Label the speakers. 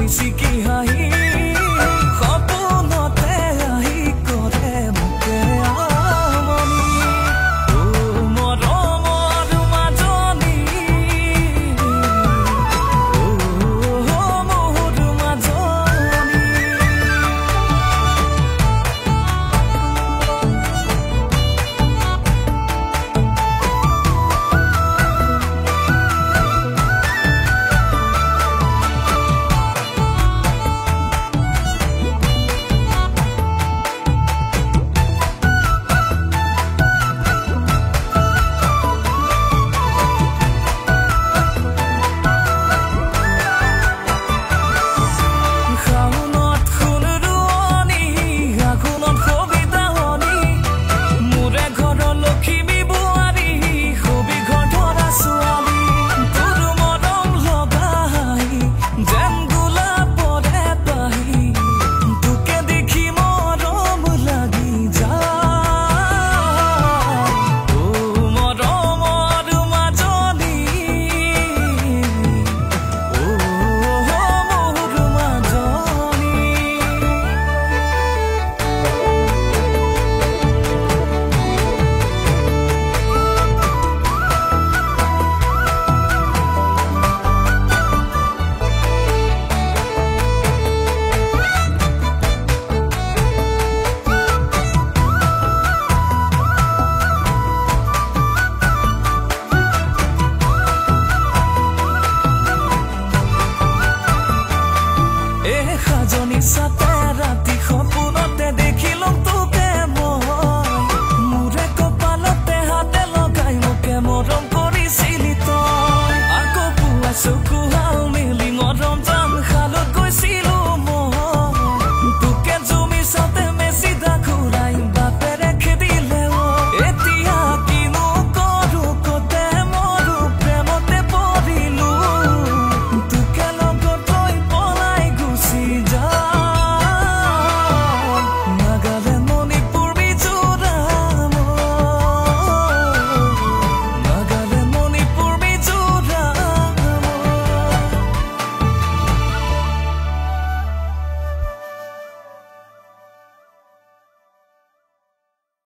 Speaker 1: মিচিকি হাঁহি সপোনতে আহি কৰে মোকে আমনি ও মৰমৰ মাজনী ও মোৰ মাজনী। শাওনত সোণ ৰোৱনী আঘোণত কবিতাৱনী মোৰে ঘৰৰ লখিমী বোৱাৰী কবি ঘৰ ধৰা ছোৱালী তোৰ মৰম লগা হাঁহি যেন গোলাপৰে পাহি তোকে দেখি মৰম লাগি যায় ও মৰমৰ মাজনী ও মোৰ মাজনী। এ সাজনি চাতে